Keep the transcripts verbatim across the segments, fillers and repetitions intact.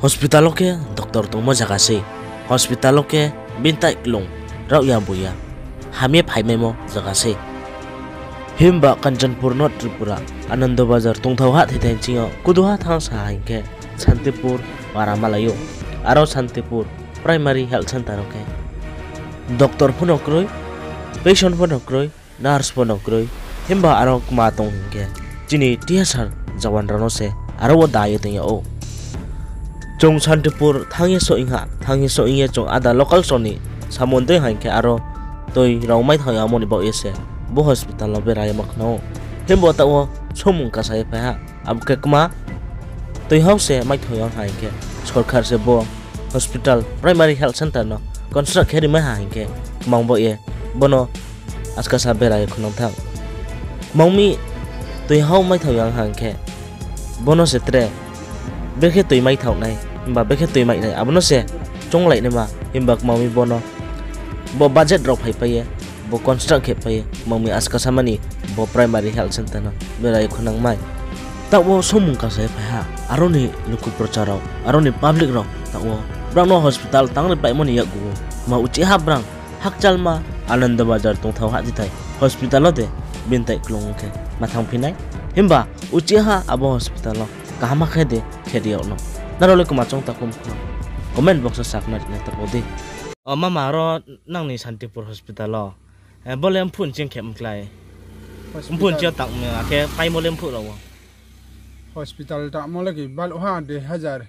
Hospital wo khe doctor tongmo zaga sei. Hospital wo khe bintai klung raohya buya hamye phaimaimo zaga sei. Himba Kanchanpur, North Tripura, Anando Bazar tongthao ha thithai ching yo kuduha thanng sa hing khe Santipur para malai ou. Aro Santipur Primary Health Center wo khe doctor pho no kroi, patient pho no kroi, nurse pho no kroi. Himba aro kma tong hing khe chini T S R jawan rao no se aro wo da ye tong yag ou. Chung Santipur thanng ye soh ing ha, thanng ye soh ing ye chung ada local song ni samung dei ha hing khe aro toi rao maithao yamo ni baoh ye se bo hospital wo bera ye ma khna ou. Himba taoh wo soumung kasa ye phai ha. Abo khe kma, toi hao se maithao ya ha hing khe sorkar se bo hospital, primary health center no construct khe rimai ha hing khe kmang baoh ye bono askasa bera ye khunang thang. Kmang mi toi hao maithao ya ha hing khe bono se tre brekhe toi maithao nai, himba brekhe toi mai nai, abo no se chounglai naima, himba kmang mi bono bo budget rao phaipai ye, bo construct khe pai ye, kmang mi askasa mani bo primary health center no bera ye khunang mai. Taoh wo soumung kasa ye phai ha, aro ni luku procha rao, aro ni public rao, taoh wo brao no hospital tang ri paimo ni yakgu wo ma uchih ha brang hakchalma Anando Bazar tongthao ha thithai hospital wo de bintai klung khe ma thanngphi nai. Himba uchih ha abo hospital wo kaham khe de khe ri yag no. Nrao le kma choung takhum khe comment box wo sakna ri nai taoh di. O mama, aro nang ni Santipur hospital wo, eh, bo le mphuh nching khe mklái? Mphuh nching yo tangmo akhe paimo le mphuh rao wo? Hospital tangmo le ki bal ha dui hazar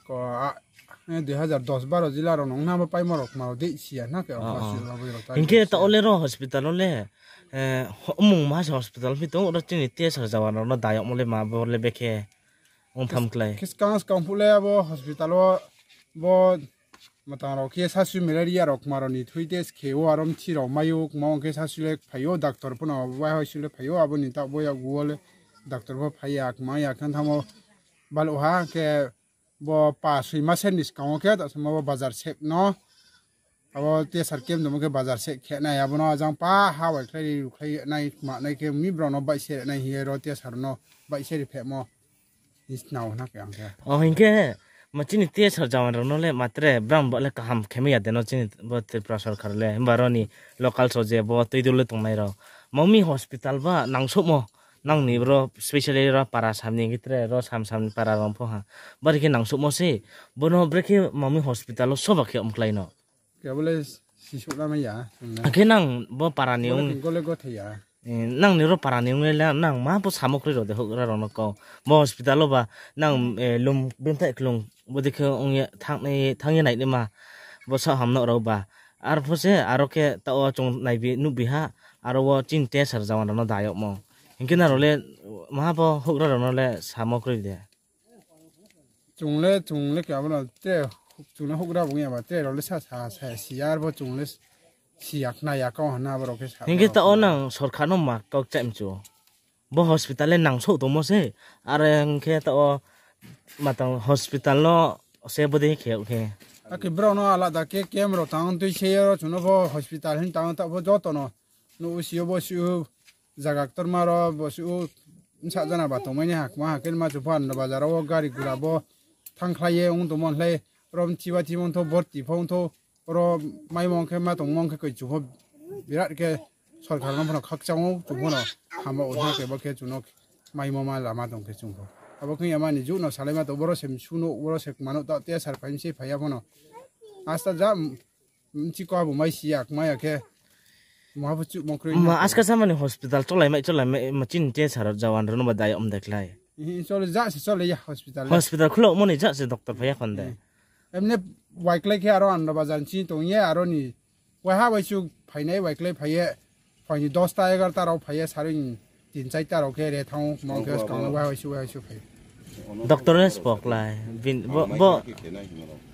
ko, a, eh, dui hazar dos baro jila rao nung na bo paimo rao kma rao dei si ya na khe. Hing khe taoh wo le ro hospital wo le, eh, mungma se hospital phi tong, ro chini T S R jawan rao no da yagmo le ma bo le brekhe ong tham klái? Khe skang skang phuh le abo hospital wo bo matang rao khe sasu malaria rao kma rao ni thui test khe ou, aro mthi rao mai ou, kma ong khe sasu le phai ou, doctor pho no waihoisu le phai ou, abo ni taoh bo yakgu wo le doctor pho phai ya, kma ya khe thanngmo bal ha khe bo pa soi ma ser ni skang wo khe taoh samo bo bazar sek no, abo T S R camp tongmo khe bazar sek khe nai, abo no ajang pa ha waikhlai ri rukhlai nai, kma nai khe mi brao no baihse ri nai hing ye ro T S R no baihse ri phehmo ni snao na khe ang khe. O, hing khe ma chini T S R jawan rao no le ma tre brang bo le kaham khe mai ya de no chini bo Tripura sorkar le, himba aro ni local so je bo tuidul le tongnai rao. Mami hospital ba nangsouhmo, nang ni ro specially ro para sam ni khe tre ro sam sam ni para rao pho ha. Bari khe nangsouhmo se, bono brekhe mami hospital wo soba khe mklái no. Khe bo le sisouh na mai ya. Akhe nang bo para ni ong, bo le gothe ya. Eh, nang ni ro para ni ong le nang ma bo samo kroi rao de houhgra rao no kau. Bo hospital wo ba nang, eh, lum bintai klung bo dei khe ong ye thanng ye, thanng ye nai naima. Bo sa ham no rao ba. Arphuh se aro khe taoh wo chung naibi nuhbi ha. Aro wo chini T S R jawan rao no da yagmo. Hing khe nrao le ma bo houhgra rao no le samo kroi de. Chung le, chung le khe abo no tre, chung le houhgra bung ya ba tre rao le sa, sa, sa, si ya, arphuh chung le si ya khna ya kau hana abo rao khe sa. Hing khe taoh wo nang sorkar no ma kau kchaih mchu. Bo hospital le nangsouh tongmo se, are hing khe taoh wo matang hospital no se bodei khe yag khe. Akhe brao no alada khe camp rao tang tui se yo ro chung no pho hospital hing tang taoh pho joto no. Nouh si yo bo si u zaga ktorma ro bo si u bsa jana ba tongmai nai ha kma ha khe ma chung pho Anando Bazar wo gari gura bo thanngkhlai ye ong tongmo hlei rom thiba thimong tho borti pho ong tho ro maimong khe ma tongmong khe koi chung pho birat khe sorkar no pho no khakchang ou chung pho no hamo ong khe bo khe chung no maimo ma lama tong khe chung pho. Abo khe ya mani juh no salai ma tong boro se msu no boro se kma no ta T S R phai mse phai ya pho no. Asta ja Mchi ko abo mai si ya, kma ya khe. Maha pho chuhmo kroi na. Aska samani hospital cholai mai, cholai mai, ma chini T S R jawan rao no ba daya om de klái. Chole ja se chole ya hospital le. Hospital khulo mo ni ja se doctor phai ya khon de. Emne waiklai khe aro Anando Bazar chini tong ye aro ni. Waiha waisu phainai waiklai phai ye. Phaini dosta egarota rao phai ye sari ni tin chaita rao khe re thanng ou, kma khe skang no waiha waisu waiha waisu phai. Doctor le sbo klái, bo, bo.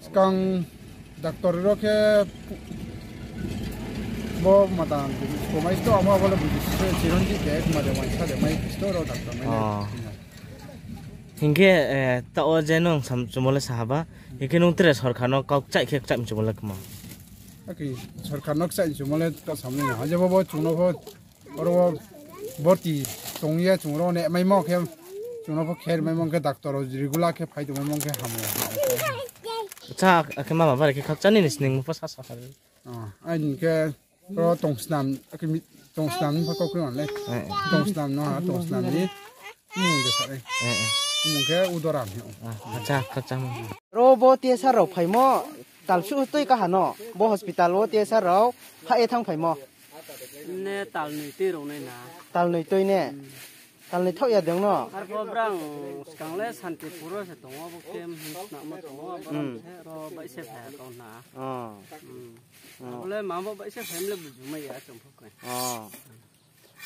Skang doctor rao khe bo matang komai sto, amo abo le buji se chiron di de, kma de waisa de mai sto rao doctor mai. Hing khe, eh, taoh wo je nung sam chumo le sa ha ba, hing khe nung tre sorkar no kau kchaih khe kchaih chumo le kma. Aki sorkar no kchaih chumo le ta sam ni ha, je bo bo chung no pho, oro wo borti tong ye chung ro ne maimo khe, Chung no pho kher maimo khe doctor rao regular khe phai tong maimo khe hamo. Acha, akhe mama bari khe khakchang ni sning pho sa sa. Aini khe ro tongsnam, akhe mi-, tongsnam ni pho kau khe on le. Tongsnam no ha, tongsnam ni. Mung de sa le. Mung khe Udoram hi. Acha, khakchang. Ro bo T S R rao phaimo, talsuh tui kaha no, bo hospital wo T S R rao, ha e thanng phaimo. Ne talnoi tui rao nai na. Talnoi tui ne. Talnoi thaoh ya deng no. Arpho brang skang le Santipur wo se tong o, bo khe msna ma tong o, abo se ro bai se phai kau na. Abo le ma bo bai se phai mle buju mai ya chung pho khe.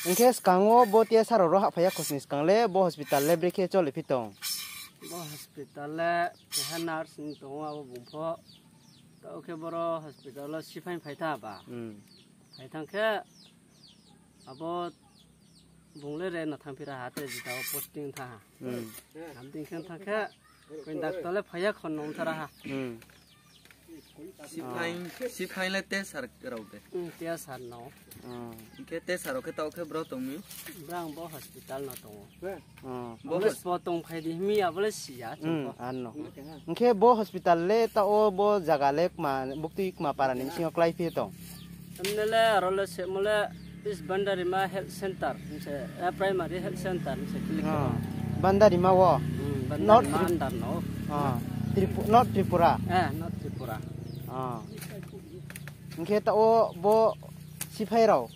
Hing khe skang wo bo T S R rao ro hahphai ya khosni skang le bo hospital le brekhe chole phi tong? Bo hospital le keha nurse ni tong o, abo bung pho. Tao khe boro hospital wo siphai phai tha ba. Phai thang khe abo bung le re no thanngphi ra ha, te jita wo posting tha ha. Hamding khe thang khe, koi doctor le phai ya khon nong tha ra ha. Siphai, siphai le T S R rao de. T S R no. Hing khe T S R rao khe tao khe bro tong mi? Brang bo hospital no tong o. Bo police bo tong phai di himi abo le si ya chung pho. Hing khe bo hospital le tao bo zaga le kma, buktui kma para ni bsing yo klái phi tong? Emne le aro le semo le East Bandarima Health Center, hing se, Primary Health Center, hing se klik khe. Bandarima wo? Bandarima under no. North Tripura? North Tripura. Hing khe tao bo siphai rao?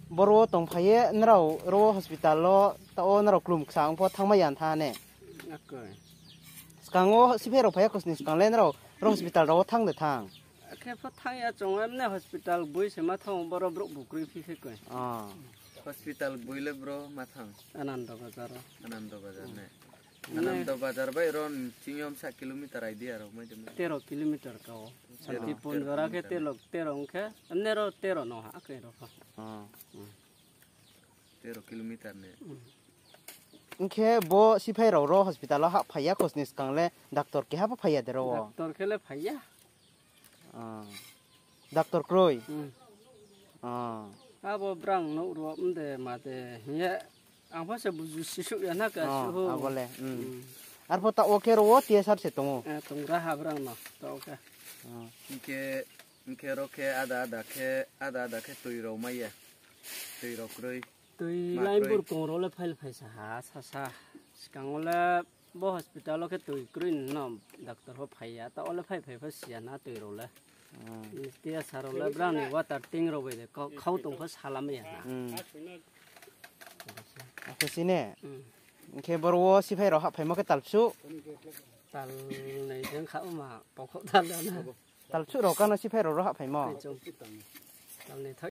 Boro wo tongphai ye nrao ro hospital wo tao nrao klum ksa ong pho thanngmai ya tha ne? Skang wo siphai rao phai ya khosni skang le nrao ro hospital rao wo thanng de thanng? Akhe pho thanng ya chung, emne hospital boi se ma thanng o, boro brouh bu kroi phi khe koi. Hospital boi le bro ma thanng? Anando Bazar o. Anando Bazar ne. Anando Bazar bai ro ching yo bsa kilometer idea rao mai de mai? Tero kilometer ka o. Santipur jora khe tero, tero ong khe, emne ro tero no ha khe ro pho. Tero kilometer ne. Hing khe bo siphai rao ro hospital wo hahphai ya khosni skang le doctor keha pho phai ya de ro wo? Doctor khe le phai ya. Doctor kroi? Abo brang nouh ro mde ma de hing ye, ang pho se buju sisuh ya na ka suh o. Abo le. Arpho tao khe ro wo T S R se tong o? Tong ra ha brang no tao khe. Hing khe, hing khe ro khe ada ada khe, ada ada khe tui rao mai ya. Tui rao kroi. Tui line burkong rao le phai le phai sa ha, sasa. Skang wo le bo hospital wo khe tui kroi no, doctor pho phai ya, tao le phai phai pho si ya na tui rao le. T S R rao le brang ni water tank rao bai de, khau tong pho salamai ya na. Akhe si ne? Hing khe boro wo siphai rao hahphaimo khe talsuh? Talnoi jeng kha ma, paokhouh tal da na. Talsuh rao kano siphai rao ro hahphaimo? Talnoi tha